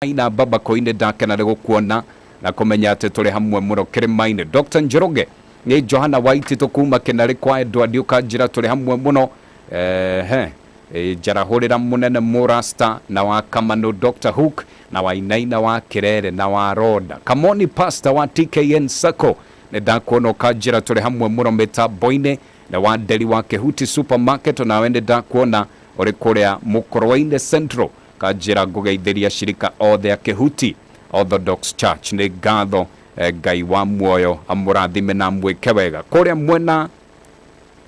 Maina Baba Koine, ndakena nĩ gũkuona na kũmenya atĩ tũrĩ hamwe mũno kĩrĩma-inĩ. Dr. Njoroge nĩ Johana Waititũ kuma Kĩnarĩ kwa Edward, ũkanjĩra tũrĩ hamwe mũno. Ehe, njarahũrĩra mũnene Mũrasta na wa Kamano, Dr. Hook na wa Inaina wa Kĩrere na wa Roda Kamoni, Pastor wa TKN Sacco, nĩ ndakuona, ũkanjĩra tũrĩ hamwe mũno mĩtambo-inĩ. Na wa Nderi wa Kĩhuti Supermarket, nawe nĩ ndakuona ũrĩ kũrĩa Mũkũrwe-inĩ Central, kanjĩra ngũgeithĩria shirika othe a Kĩhuti Orthodox Church. Nĩ ngatho, Ngai wa muoyo amũrathime na mwĩke wega. Kũrĩa mwena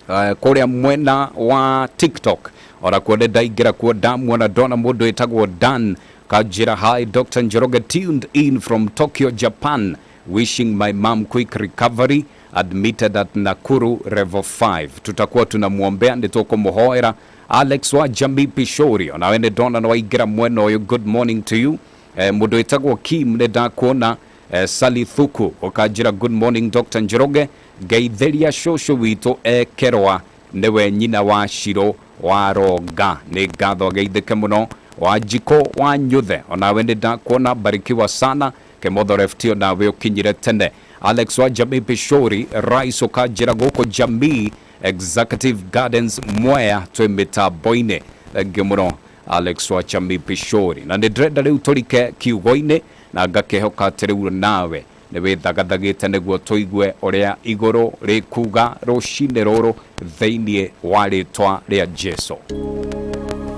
kũrĩa mwena wa TikTok ona kuo nĩ ndaingĩra kuo, ndamuona, ndona mũndũ wĩtagwo Dan, kanjĩra, "Hi Dr. Njoroge, tuned in from Tokyo, Japan, wishing my mom quick recovery, admitted at Nakuru Level 5." Tutakuwa tunamwombea, nĩ tũkũmũhoera. Alex wa Jamii Pishori, onawe nĩ ndona nĩ waingĩra mwena ũyũ, good morning to you. Mũndũ wĩtagwo Kim, nĩ ndakuona. Sally Thuku ũkanjĩra, "Good morning Dr. Njoroge, ngeithĩria cũcũ witũ ekerwa, nĩwe nyina wa Shiro wa Ronga." Nĩ ngatho, ageithĩke mũno. Wa Njiko wa Nyuthe, onawe nĩ ndakuona, barikiwa sana. Kĩmotho Reftio, nawe ũkinyire tene. Alex wa Jamii Pishori Rais ũkanjĩra gũkũ Jamii Executive Gardens Mwea twĩ mĩtambo-inĩ. Thengiũ mũno Alex wa Jamii Pishori. Na nĩ ndĩrenda rĩu tũrike kiugo-inĩ, na ngakĩhoka atĩ rĩu nawe nĩ wĩthagathagĩte nĩguo tũigue ũrĩa igũrũ rĩkuga rũcinĩ rũrũ thĩinĩ wa rĩtwa rĩa Jesu.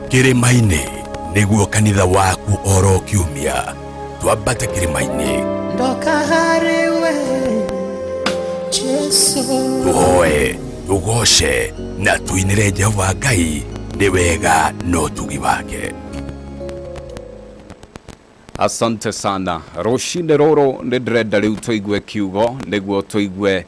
Kĩrĩma-inĩ nĩguo kanitha waku oro kiumia, twambate kĩrĩma-inĩ. Ndoka harĩ we Jesu. Tũhoe, tũgoce na tũinĩre Jehova Ngai nĩ wega na ũtugi wake. Asante sana. Rũcinĩ rũrũ nĩ ndĩrenda rĩu tũigue kiugo, nĩguo tũigue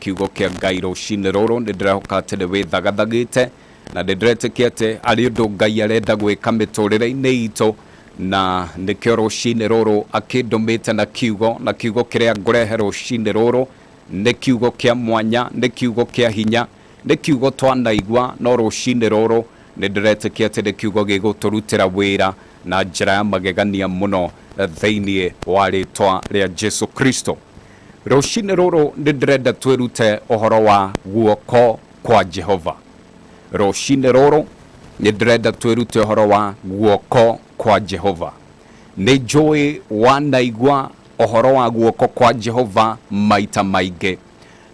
kiugo kĩa Ngai rũcinĩ rũrũ. Nĩ ndĩrehoka atĩ nĩ wĩthagathagĩte na nĩ ndĩretĩkia atĩ arĩ ũndũ Ngai arenda gwĩka mĩtũrĩre-inĩ itũ, na nĩkĩo rũcinĩ rũrũ akĩndũmĩte na kiugo. Na kiugo kĩrĩa ngũrehe rũcinĩ rũrũ nĩ kiugo kĩa mwanya, nĩ kiugo kĩa hinya, nĩ kiugo twanaigua, no rũcinĩ rũrũ nĩ ndĩretĩkia atĩ nĩ kiugo gĩgũtũrutĩra wĩra na njĩra ya magegania mũno thĩinĩ wa rĩtwa rĩa Jesu Kristo. Rũcinĩ rũrũ nĩ ndĩrenda twĩrute ũhoro wa guoko kwa Jehova. Rũcinĩ rũrũ nĩ ndĩrenda twĩrute ũhoro wa guoko kwa Jehova. Nĩ njũĩ wanaigua ũhoro wa guoko kwa Jehova maita maingĩ,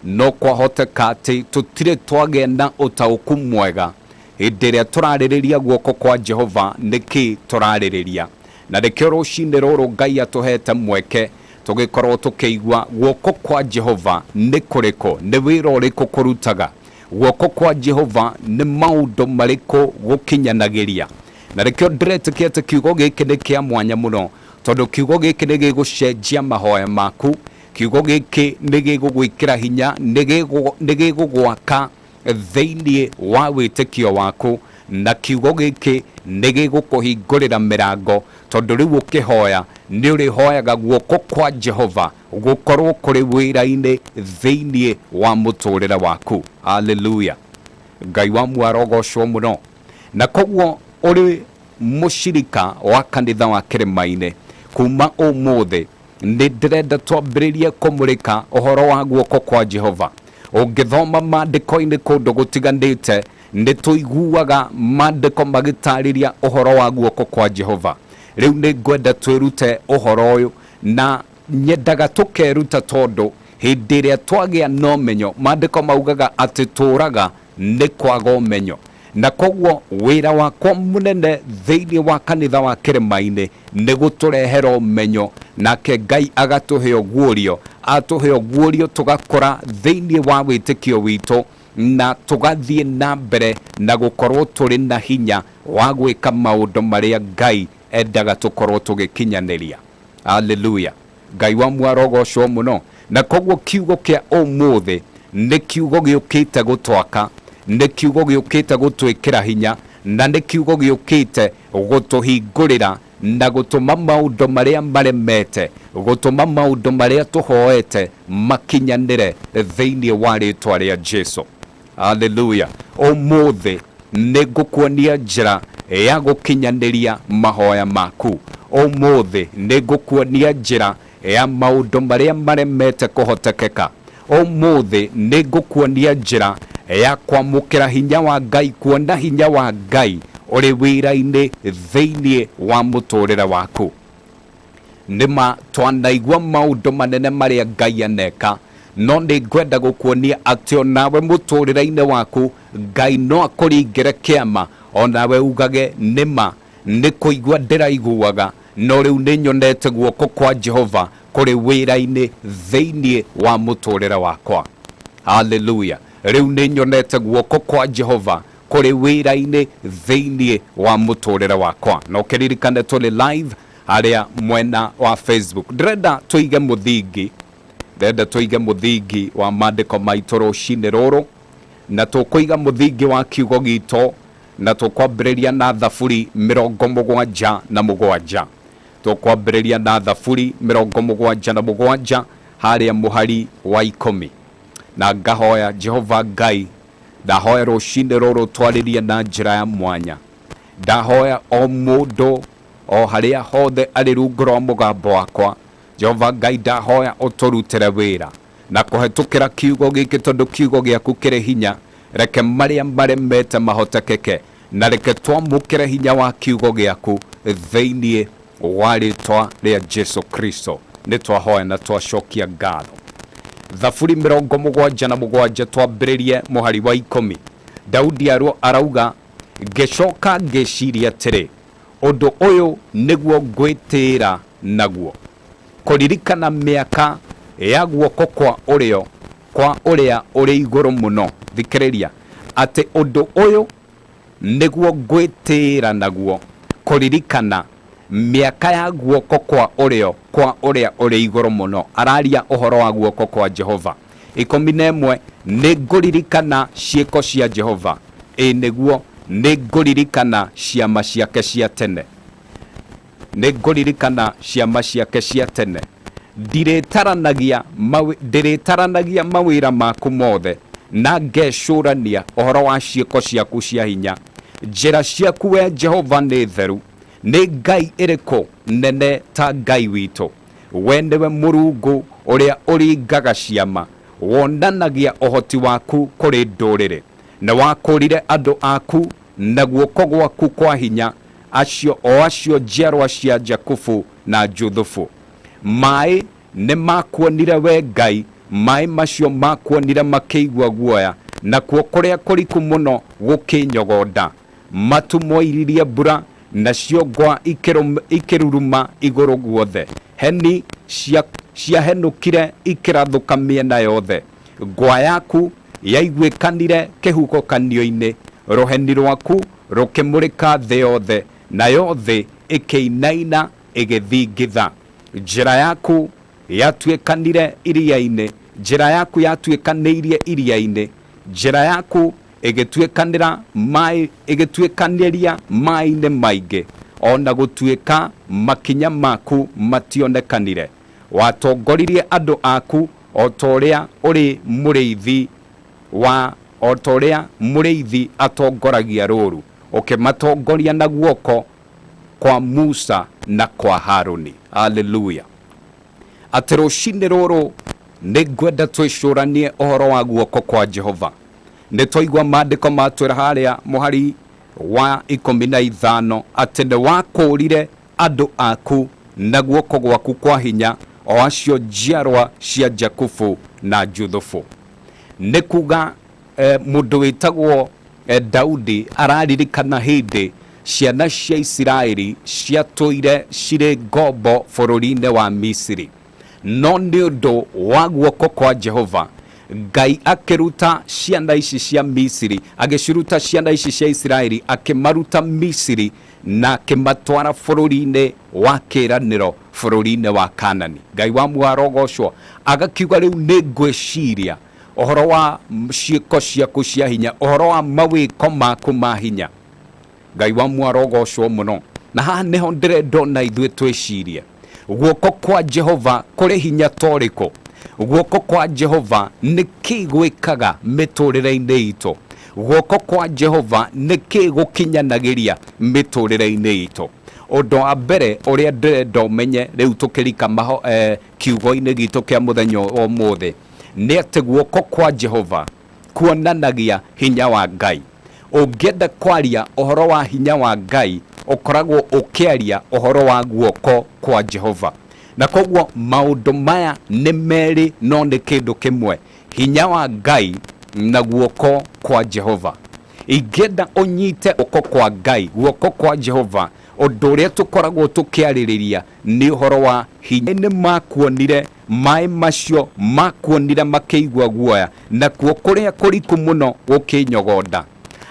no kwahoteka atĩ tũtirĩ twagĩa na ũtaũku mwega hĩndĩ ĩrĩa tũrarĩrĩria guoko kwa Jehova nĩkĩ tũrarĩrĩria. Na nĩkĩo rũcinĩ rũrũ Ngai atũhete mweke tũgĩkorwo tũkĩigua guoko kwa Jehova nĩ kũrĩkũ, nĩ wĩra ũrĩkũ kũrutaga, guoko kwa Jehova nĩ maũndũ marĩkũ gũkinyanagĩria. Na nĩkĩo ndĩretĩkia atĩ kiugo gĩkĩ nĩ kĩa mwanya mũno, tondũ kiugo gĩkĩ nĩ gĩgũcenjia mahoya maku, kiugo gĩkĩ nĩ gĩgũgwĩkĩra hinya, nĩ gĩgũgwaka thĩinĩ wa wĩtĩkio waku, na kiugo gĩkĩ nĩ gĩgũkũhingũrĩra mĩrango, tondũ rĩu ũkĩhoya nĩ ũrĩhoyaga guoko kwa Jehova gũkorwo kũrĩ wĩra-inĩ thĩinĩ wa mũtũrĩre waku. Haleluya! Ngai wa muarogocwo mũno. Na koguo ũrĩ mũcirika wa kanitha wa Kĩrĩma-inĩ, kuma ũmũthĩ nĩ ndĩrenda twambĩrĩrie kũmũrĩka ũhoro wa guoko kwa Jehova. Ũngĩthoma maandĩko-inĩ kũndũ gũtiganĩte, nĩ tũiguaga maandĩko magĩtarĩria ũhoro wa guoko kwa Jehova. Rĩu nĩ ngwenda twĩrute ũhoro ũyũ, na nyendaga tũkeruta, tondũ hĩndĩ ĩrĩa twagĩa na ũmenyo, maandĩko maugaga atĩ tũraga nĩ kwaga ũmenyo. Na koguo wĩra wakwa mũnene thĩinĩ wa kanitha wa Kĩrĩma-inĩ nĩ gũtũrehera ũmenyo, nake Ngai agatũhe ũguũrio, atũhe ũguũrio tũgakũra thĩinĩ wa wĩtĩkio witũ na tũgathiĩ na mbere na gũkorwo tũrĩ na hinya wa gwĩka maũndũ marĩa Ngai endaga tũkorwo tũgĩkinyanĩria. Haleluya! Ngai wa mwarogocwo mũno. Na koguo kiugo kĩa ũmũthĩ nĩ kiugo gĩũkĩte gũtwaka, nĩ kiugo gĩũkĩte gũtwĩkĩra hinya, na nĩ kiugo gĩũkĩte gũtũhingũrĩra na gũtũma maũndũ marĩa maremete, gũtũma maũndũ marĩa tũhoete makinyanĩre thĩinĩ wa rĩtwa rĩa Jesu. Haleluya! Ũmũthĩ nĩ ngũkuonia njĩra ya gũkinyanĩria mahoya maku. Ũmũthĩ nĩ ngũkuonia njĩra ya maũndũ marĩa maremete kũhotekeka. Ũmũthĩ nĩ ngũkuonia njĩra ya kwamũkĩra hinya wa Ngai, kuona hinya wa Ngai ũrĩ wĩra-inĩ thĩinĩ wa mũtũrĩre waku. Nĩma twanaigua maũndũ manene marĩa Ngai aneka, no nĩ ngwenda gũkuonia atĩ onawe mũtũrĩre-inĩ waku Ngai no akũringĩre kĩama, onawe ugage nĩma nĩ kũigua ndĩraiguaga, no rĩu nĩ nyonete guoko kwa Jehova kũrĩ wĩra-inĩ thĩinĩ wa mũtũrĩre wakwa. Haleluya! Rĩu nĩ nyonete guoko kwa Jehova kũrĩ wĩra-inĩ thĩinĩ wa mũtũrĩre wakwa. Na ũkĩririkane tũrĩ live harĩa mwena wa Facebook. Ndĩrenda tũige mũthingi, ndĩrenda tũige mũthingi wa maandĩko maitũ rũcinĩ rũrũ, na tũkũiga mũthingi wa kiugo gitũ na tũkwambĩrĩria na Thaburi 77. Tũkwambĩrĩria na Thaburi 77 harĩa mũhari wa 10. Na ngahoya Jehova Ngai, ndahoya rũcinĩ rũrũ twarĩrie na njĩra ya mwanya. Ndahoya o mũndũ o harĩa hothe arĩ rungu rwa mũgambo wakwa, Jehova Ngai ndahoya ũtũrutĩre wĩra na kũhetũkĩra kiugo gĩkĩ, tondũ kiugo gĩaku kĩrĩ hinya. Reke marĩa maremete mahotekeke, na reke twamũkĩre hinya wa kiugo gĩaku thĩinĩ wa rĩtwa rĩa Jesu Kristo. Nĩ twahoya na twacokia ngatho. Thaburi 77 twambĩrĩrie mũhari wa 10. Daudi arauga, ngĩcoka ngĩciria atĩrĩ, ũndũ ũyũ nĩguo ngwĩtĩĩra naguo, kũririkana mĩaka ya guoko kwa ũrĩo kwa ũrĩa ũrĩ igũrũ mũno. Thikĩrĩria atĩ ũndũ ũyũ nĩguo ngwĩtĩĩra naguo, kũririkana mĩaka ya guoko kwa ũrĩo kwa ũrĩa ũrĩ igũrũ mũno. Araria ũhoro wa guoko kwa Jehova. 11, nĩ ngũririkana ciĩko cia Jehova, ĩ nĩguo nĩ ngũririkana ciama ciake cia tene, nĩ ngũririkana ciama ciake cia tene. Ndĩrĩtaranagia mawĩra maku mothe, na ngecũrania ũhoro wa ciĩko ciaku cia hinya. Njĩra ciaku we Jehova nĩ theru, nĩ Ngai ĩrĩkũ nene ta Ngai witũ? We nĩwe Mũrungu ũrĩa ũringaga ciama, wonanagia ũhoti waku kũrĩ ndũrĩrĩ. Nĩ wakũrire andũ aku na guoko gwaku kwa hinya, acio o acio njiarwa cia Jakubu na Juthubu. Maĩ nĩ makuonire we Ngai, maĩ macio makuonire makĩigua guoya, nakuo kũrĩa kũriku mũno gũkĩnyogonda. Matu moiririe mbura, nacio ngwa ikĩruruma igũrũ guothe. Heni ciahenũkire ikĩrathũka mĩena yothe. Ngwa yaku yaiguĩkanire kĩhuhũkanio-inĩ, rũheni rwaku rũkĩmũrĩka thĩ yothe, nayo thĩ ĩkĩinaina ĩgĩthingitha. Njĩra yaku yatuĩkanire iria-inĩ, njĩra yaku yatuĩkanĩirie iria-inĩ, njĩra yaku ĩgĩtuĩkanĩra maĩ, ĩgĩtuĩkanĩria maĩ-inĩ maingĩ, ona gũtuĩka makinya maku mationekanire. Watongoririe andũ aku o ta ũrĩa ũrĩ mũrĩithi wa o ta ũrĩa mũrĩithi atongoragia rũũru, ũkĩmatongoria na guoko kwa Musa na kwa Haruni. Haleluya! Atĩ rũcinĩ rũrũ nĩ ngwenda twĩcũranie ũhoro wa guoko kwa Jehova. Nĩ twaigua maandĩko matwĩra harĩa mũhari wa 15 atĩ nĩ wakũũrire andũ aku na guoko gwaku kwa hinya, o acio njiarwa cia Jakubu na Juthubu. Nĩ kuga mũndũ wĩtagwo Daudi araririkana hĩndĩ ciana cia Isiraeli ciatũire cirĩ ngombo bũrũri-inĩ wa Misiri, no nĩ ũndũ wa guoko kwa Jehova Ngai akĩruta ciana ici cia Misiri, agĩciruta ciana ici cia Isiraeli, akĩmaruta Misiri na akĩmatwara bũrũri-inĩ wa kĩĩranĩro, bũrũri-inĩ wa Kanani. Ngai wa muoyo arogocwo. Agakiuga rĩu nĩ ngwĩciria ũhoro wa ciĩko ciaku cia hinya, ũhoro wa mawĩko maku ma hinya. Ngai wa muoyo arogocwo mũno. Na haha nĩho ndĩrenda ona ithuĩ twĩcirie guoko kwa Jehova kũrĩ hinya ta ũrĩkũ. Guoko kwa Jehova nĩ kĩ gwĩkaga mĩtũrĩre-inĩ itũ. Guoko kwa Jehova nĩ kĩ gũkinyanagĩria mĩtũrĩre-inĩ itũ. Ũndũ wa mbere ũrĩa ndĩrenda ũmenye rĩu tũkĩrika maho, kiugo-inĩ gitũ kĩa mũthenya wa ũmũthĩ nĩ atĩ guoko kwa Jehova kuonanagia hinya wa Ngai. Ũngĩenda kwaria ũhoro wa hinya wa Ngai, ũkoragwo ũkĩaria ũhoro wa guoko kwa Jehova. Na koguo maũndũ maya nĩ merĩ no nĩ kĩndũ kĩmwe, hinya wa Ngai na guoko kwa Jehova. Ingĩenda ũnyite guoko kwa Ngai, guoko kwa Jehova, ũndũ ũrĩa tũkoragwo tũkĩarĩrĩria nĩ ũhoro wa hinya. Nĩ makuonire maĩ macio, makuonire makĩigua guoya, nakuo kũrĩa kũriku mũno gũkĩnyogonda.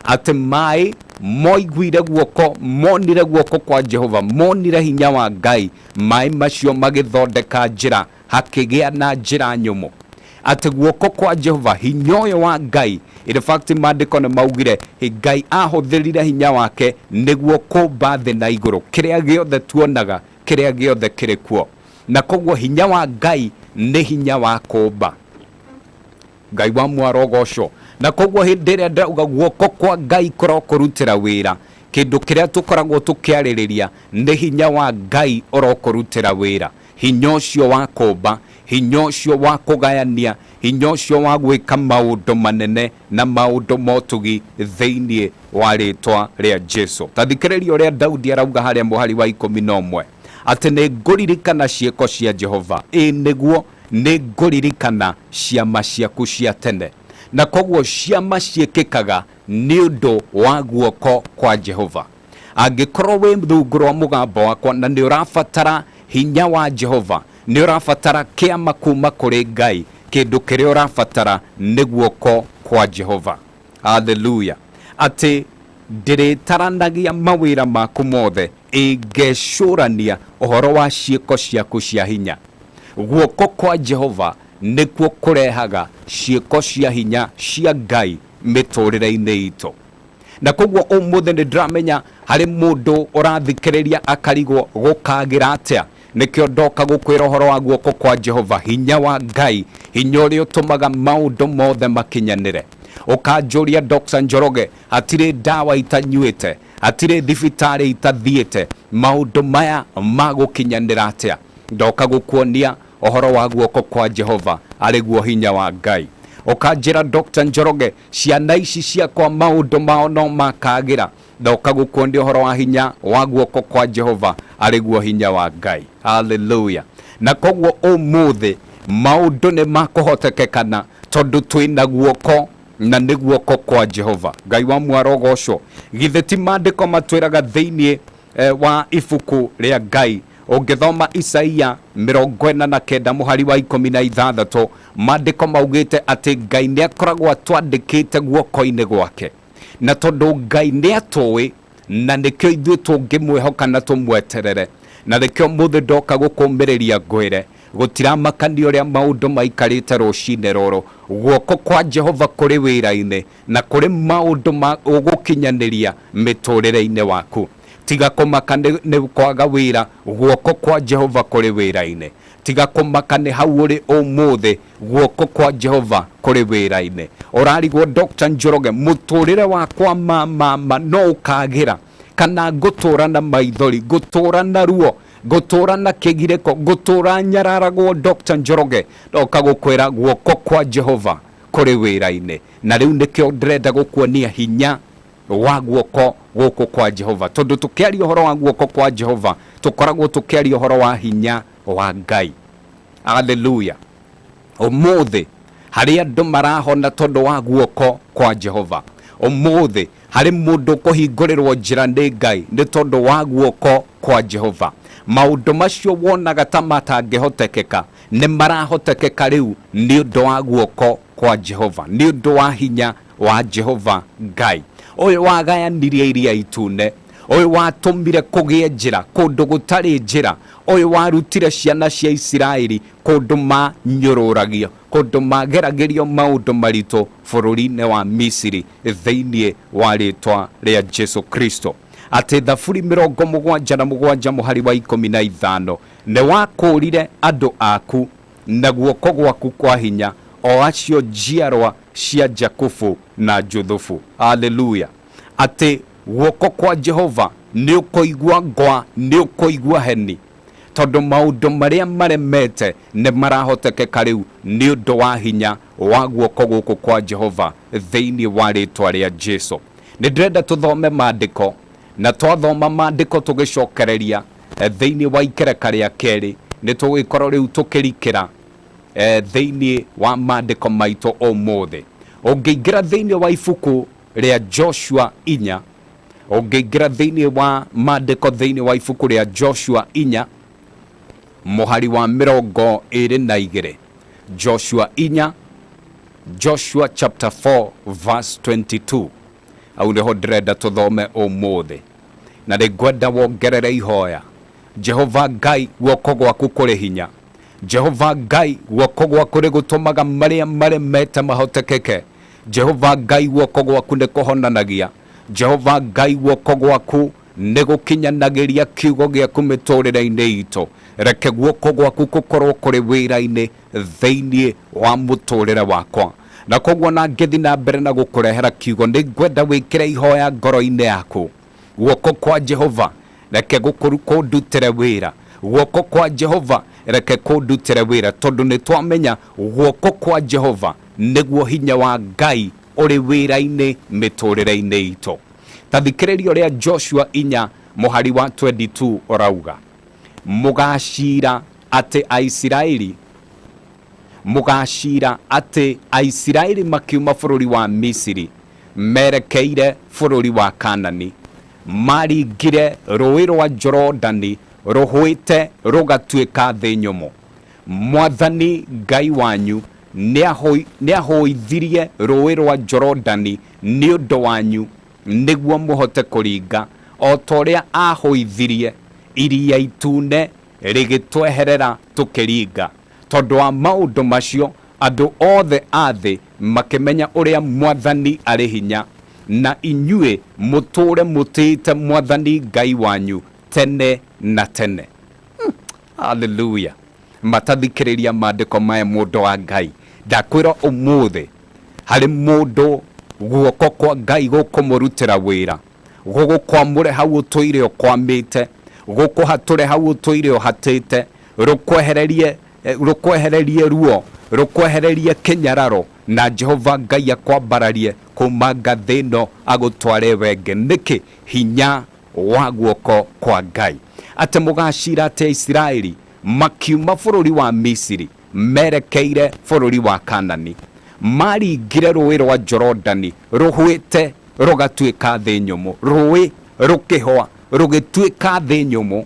Atĩ maĩ moiguire guoko, monire guoko kwa Jehova, monire hinya wa Ngai, maĩ macio magĩthondeka njĩra, hakĩgĩa na njĩra nyũmũ. Atĩ guoko kwa Jehova, hinya ũyũ wa Ngai, in fact maandĩko nĩ maugire Ngai ahũthĩrire hinya wake nĩguo kũmba thĩ na igũrũ, kĩrĩa gĩothe tuonaga, kĩrĩa gĩothe kĩrĩ kuo. Na koguo hinya wa Ngai nĩ hinya wa kũmba. Ngai wa mwarogocwo. Na koguo hĩndĩ ĩrĩa ndĩrauga guoko kwa Ngai kũrokũrutĩra wĩra, kĩndũ kĩrĩa tũkoragwo tũkĩarĩrĩria nĩ hinya wa Ngai ũrokũrutĩra wĩra. Hinya ũcio wa kũmba, hinya ũcio wa kũgayania, hinya ũcio wa gwĩka maũndũ manene na maũndũ motugi thĩinĩ wa rĩtwa rĩa Jesu. Ta thikĩrĩria ũrĩa Daudi arauga harĩa mũhari wa 11, atĩ nĩ ngũririkana ciĩko cia Jehova, ĩ nĩguo nĩ ngũririkana ciama ciaku cia tene. Na koguo ciama ciĩkĩkaga nĩ ũndũ wa guoko kwa Jehova. Angĩkorwo wĩ rungu rwa mũgambo wakwa na nĩ ũrabatara hinya wa Jehova, nĩ ũrabatara kĩama kuma kũrĩ Ngai, kĩndũ kĩrĩa ũrabatara nĩ guoko kwa Jehova. Hallelujah. Atĩ ndĩrĩtaranagia mawĩra maku mothe, ĩngecũrania ũhoro wa ciĩko ciaku cia hinya. Guoko kwa Jehova nĩkuo kũrehaga ciĩko cia hinya cia Ngai mĩtũrĩre-inĩ itũ. Na koguo ũmũthĩ nĩ ndĩramenya harĩ mũndũ ũrathikĩrĩria akarigwo gũkagĩra atĩa. Nĩkĩo ndoka gũkwĩra ũhoro wa guoko kwa Jehova, hinya wa Ngai, hinya ũrĩa ũtũmaga maũndũ mothe makinyanĩre. Ũkanjũria Dr. Njoroge, hatirĩ ndawa itanyuĩte, hatirĩ thibitarĩ itathiĩte, maũndũ maya magũkinyanĩra atĩa? Ndoka gũkuonia ũhoro wa guoko kwa Jehova arĩ guo hinya wa Ngai. Ũkanjĩra Dr. Njoroge, ciana ici ciakwa maũndũ mao no makagĩra. Ndoka gũkuonia ũhoro wa hinya wa guoko kwa Jehova arĩ guo hinya wa Ngai. Hallelujah. Na koguo ũmũthĩ maũndũ nĩ makũhotekekana tondũ twĩna guoko na nĩ guoko kwa Jehova. Ngai wa mwarogocwo. Githĩ ti maandĩko matwĩraga thĩinĩ wa ibuku rĩa Ngai, ũngĩthoma Isaia 49 mũhari wa 16, maandĩko maugĩte atĩ Ngai nĩ akoragwo atwandĩkĩte guoko-inĩ gwake. Na tondũ Ngai nĩ atũĩ na nĩkĩo ithuĩ tũngĩmwĩhoka na tũmweterere, na nĩkĩo mũthĩ ndoka gũkũmĩrĩria ngwĩre gũtiramakania ũrĩa maũndũ maikarĩte rũcinĩ rũrũ, guoko kwa Jehova kũrĩ wĩra-inĩ na kũrĩ maũndũ ma ũgũkinyanĩria mĩtũrĩre-inĩ waku. Tiga kũmaka nĩ kwaga wĩra, guoko kwa Jehova kũrĩ wĩra-inĩ. Tiga kũmaka nĩ hau ũrĩ ũmũthĩ, guoko kwa Jehova kũrĩ wĩra-inĩ. Ũrarigwo Dr. Njoroge, mũtũrĩre wakwa ma no ũkagĩra, kana ngũtũra na maithori, ngũtũra na ruo, ngũtũra na kĩgirĩko, ngũtũra nyararagwo. Dr. Njoroge, ndoka gũkwĩra guoko kwa Jehova kũrĩ wĩra-inĩ. Na rĩu nĩkĩo ndĩrenda gũkuonia hinya wa guoko gũkũ kwa Jehova, tondũ tũkĩaria ũhoro wa guoko kwa Jehova tũkoragwo tũkĩaria ũhoro wa hinya wa Ngai. Hallelujah. Ũmũthĩ harĩ andũ marahona tondũ wa guoko kwa Jehova. Ũmũthĩ harĩ mũndũ kũhingũrĩrwo njĩra nĩ Ngai nĩ tondũ wa guoko kwa Jehova. Maũndũ macio wonaga ta matangĩhotekeka nĩ marahotekeka rĩu nĩ ũndũ wa guoko kwa Jehova, nĩ ũndũ wa hinya wa Jehova Ngai. Ũyũ wagayanirie iria itune, ũyũ watũmire kũgĩe njĩra kũndũ gũtarĩ njĩra, ũyũ warutire ciana cia Isiraeli kũndũ manyũrũragio, kũndũ mageragĩrio maũndũ maritũ bũrũri-inĩ wa Misiri thĩinĩ wa rĩtwa rĩa Jesu Kristo. Atĩ Thaburi 77 mũhari wa 15, nĩ wakũũrire andũ aku na guoko gwaku kwa hinya, o acio njiarwa cia Jakubu na Juthubu. Hallelujah. Atĩ guoko kwa Jehova Nĩ ũkũigua ngwa, nĩ ũkũigua heni, tondũ maũndũ marĩa maremete nĩ marahotekeka rĩu nĩ ũndũ wa hinya wa guoko gũkũ kwa Jehova thĩinĩ wa rĩtwa rĩa Jesu. Nĩ ndĩrenda tũthome maandĩko, na twathoma maandĩko tũgĩcokereria thĩinĩ wa ikereka rĩa kerĩ, nĩ tũgũgĩkorwo rĩu tũkĩrikĩra thĩinĩ wa maandĩko maitũ ũmũthĩ. Ũngĩingĩra thĩinĩ wa ibuku rĩa Joshua 4, ũngĩingĩra thĩinĩ wa maandĩko thĩinĩ wa ibuku rĩa Joshua 4 mũhari wa 22, Joshua 4, Joshua chapter 4 verse 22, au nĩho ndĩrenda tũthome ũmũthĩ. Na nĩngwenda wongerere ihoya. Jehova Ngai, guoko gwaku kũrĩ hinya. Jehova Ngai, guoko gwaku nĩ gũtũmaga marĩa maremete mahotekeke. Jehova Ngai, guoko gwaku nĩ kũhonanagia. Jehova Ngai, guoko gwaku nĩ gũkinyanagĩria kiugo gĩaku mĩtũrĩre-inĩ itũ. Reke guoko gwaku gũkorwo kũrĩ wĩra-inĩ thĩinĩ wa mũtũrĩre wakwa. Na koguo na ngĩthiĩ na mbere na gũkũrehera kiugo, nĩ ngwenda wĩkĩre ihoya ngoro-inĩ yaku. Guoko kwa Jehova reke kũndutĩre wĩra. Guoko kwa Jehova reke kũndutĩre wĩra, tondũ nĩ twamenya guoko kwa Jehova nĩguo hinya wa Ngai ũrĩ wĩra-inĩ mĩtũrĩre-inĩ itũ. Ta thikĩrĩria ũrĩa Joshua 4 mũhari wa 22 ũrauga, mũgacira atĩ Aisiraeli, mũgacira atĩ Aisiraeli makiuma bũrũri wa Misiri merekeire bũrũri wa Kanani, maringire rũĩ rwa Jorodani rũhwĩte rũgatuĩka thĩ nyũmũ. Mwathani Ngai wanyu nĩahũithirie rũĩ rwa Jorodani nĩ ũndũ wanyu nĩguo mũhote kũringa, o ta ũrĩa ahũithirie iria itune rĩgĩtweherera tũkĩringa. Tondũ wa maũndũ macio andũ othe a thĩ makĩmenya ũrĩa Mwathani arĩ hinya, na inyuĩ mũtũũre mũtĩĩte Mwathani Ngai wanyu tene na tene. Hallelujah. Matathikĩrĩria maandĩko maya, mũndũ wa Ngai, ndakwĩra ũmũthĩ harĩ mũndũ guoko kwa Ngai gũkũmũrutĩra wĩra, gũgũkwamũre hau ũtũire ũkwamĩte, gũkũhatũre hau ũtũire ũhatĩte, rũkwehererie ruo, rũkwehererie kĩnyararo, na Jehova Ngai akwambararie kuma ngathĩ ĩno agũtware wenge. Nĩkĩ? Hinya wa guoko kwa Ngai. Atĩ mũgacira atĩ Aisiraeli makiuma bũrũri wa Misiri merekeire bũrũri wa Kanani, maringire rũĩ rwa Jorodani rũhwĩte rũgatuĩka thĩ nyũmũ, rũĩ rũkĩhwa rũgĩtuĩka thĩ nyũmũ.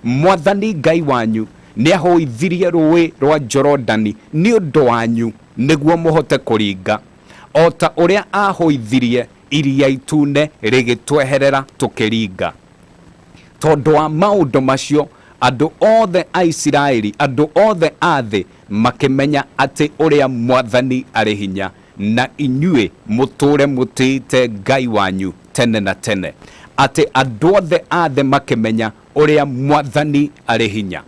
Mwathani Ngai wanyu nĩahũithirie rũĩ rwa Jorodani nĩ ũndũ wanyu nĩguo mũhote kũringa, o ta ũrĩa ahũithirie iria itune rĩgĩtweherera tũkĩringa. Tondũ wa maũndũ macio andũ othe a Isiraeli, andũ othe a thĩ makĩmenya atĩ ũrĩa Mwathani arĩ hinya, na inyuĩ mũtũũre mũtĩĩte Ngai wanyu tene na tene. Atĩ andũ othe a thĩ makĩmenya ũrĩa Mwathani arĩ hinya.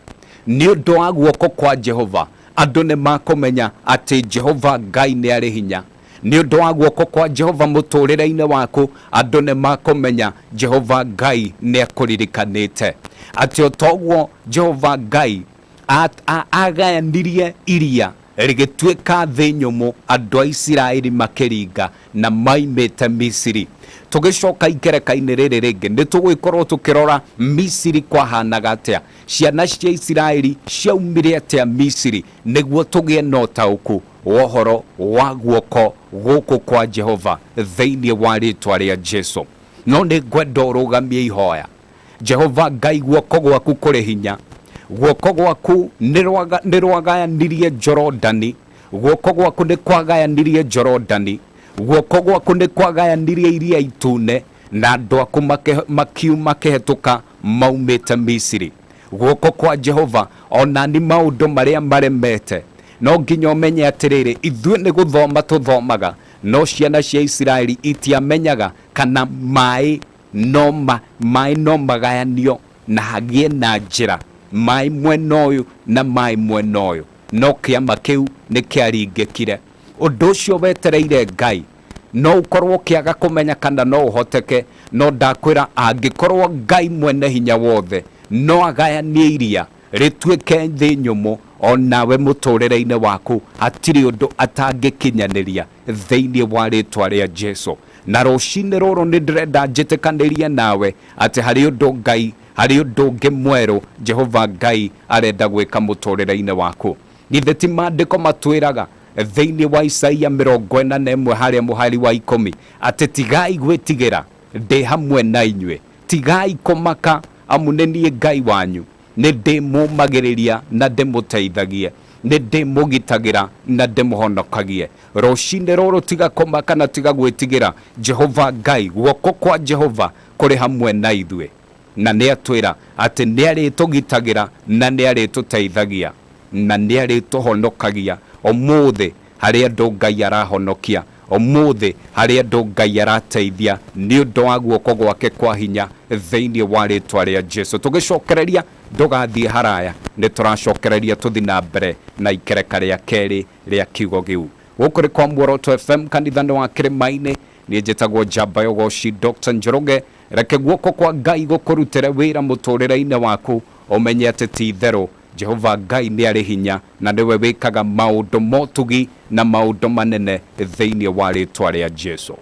Nĩ ũndũ wa guoko kwa Jehova andũ nĩ makũmenya atĩ Jehova Ngai nĩ arĩ hinya. Nĩ ũndũ wa guoko kwa Jehova mũtũũrĩre-inĩ waku andũ nĩ makũmenya Jehova Ngai nĩ akũririkanĩte. Atĩ o toguo Jehova Ngai agayanirie iria rĩgĩtuĩka thĩ nyũmũ, andũ a Isiraeli makĩringa na maimĩte Misiri. Tũgĩcoka ikereka-inĩ rĩrĩ rĩngĩ nĩ tũgũgĩkorwo tũkĩrora Misiri kwahanaga atĩa, ciana cia Isiraeli ciaumire atĩa Misiri, nĩguo tũgĩe na ũtaũku wa ũhoro wa guoko gũkũ kwa Jehova thĩinĩ wa rĩtwa rĩa Jesu. No nĩ ngwenda ũrũgamie ihoya. Jehova Ngai, guoko gwaku kũrĩ hinya, guoko gwaku nĩ rwagayanirie Jorodani, guoko gwaku nĩ kwagayanirie Jorodani, guoko gwaku nĩ kwagayanirie iria itune, na andũ aku makiuma kĩhetũka maumĩte Misiri. Guoko kwa Jehova ona nĩ maũndũ marĩa maremete, no nginya ũmenye atĩrĩrĩ, ithuĩ nĩ gũthoma tũthomaga, no ciana cia Isiraeli itiamenyaga kana maĩ no maĩ no magayanio na hagĩe na njĩra, maĩ mwena ũyũ na maĩ mwena ũyũ, no kĩama kĩu nĩ kĩaringĩkire. Ũndũ ũcio wetereire Ngai No ũkorwo ũkĩaga kũmenya kana no ũhoteke, no ndakwĩra angĩkorwo Ngai mwene hinya wothe no agayanie iria rĩtuĩke thĩ nyũmũ, onawe mũtũrĩre-inĩ waku hatirĩ ũndũ atangĩkinyanĩria thĩinĩ wa rĩtwa rĩa Jesu. Na rũcinĩ rũrũ nĩ ndĩrenda njĩtĩkanĩrie nawe atĩ harĩ ũndũ Ngai, harĩ ũndũ ũngĩ mwerũ Jehova Ngai arenda gwĩka mũtũrĩre-inĩ waku. Githĩ ti maandĩko matwĩraga thĩinĩ wa Isaia 41 harĩa mũhari wa 10 atĩ tigai gwĩtigĩra, ndĩ hamwe na inyuĩ, tigai kũmaka, amu nĩ niĩ Ngai wanyu, nĩ ndĩmũmagĩrĩria na ndĩmũteithagie, nĩ ndĩmũgitagĩra na ndĩmũhonokagie. Rũcinĩ rũrũ tiga kũmaka na tiga gwĩtigĩra, Jehova Ngai, guoko kwa Jehova kũrĩ hamwe na ithuĩ, na nĩ atwĩra atĩ nĩ arĩtũgitagĩra na nĩ arĩtũteithagia na nĩ arĩtũhonokagia. Ũmũthĩ harĩ andũ Ngai arahonokia, ũmũthĩ harĩ andũ Ngai arateithia nĩ ũndũ wa guoko gwake kwa hinya thĩinĩ wa rĩtwa rĩa Jesu. Tũgĩcokereria ndũgathiĩ haraya, nĩ tũracokereria tũthi na mbere na ikereka rĩa kerĩ rĩa kiugo gĩu. Gũkũ nĩ kwa Muoroto FM, kanitha nĩ wa Kĩrĩma-inĩ. Niĩ njĩtagwo Njamba ya Ũgoci Dr. Njoroge. Reke guoko kwa Ngai gũkũrutĩre wĩra mũtũrĩre-inĩ waku, ũmenye atĩ ti itherũ Jehova Ngai nĩ arĩ hinya na nĩwe wĩkaga maũndũ motugi na maũndũ manene thĩinĩ wa rĩtwa rĩa Jesu.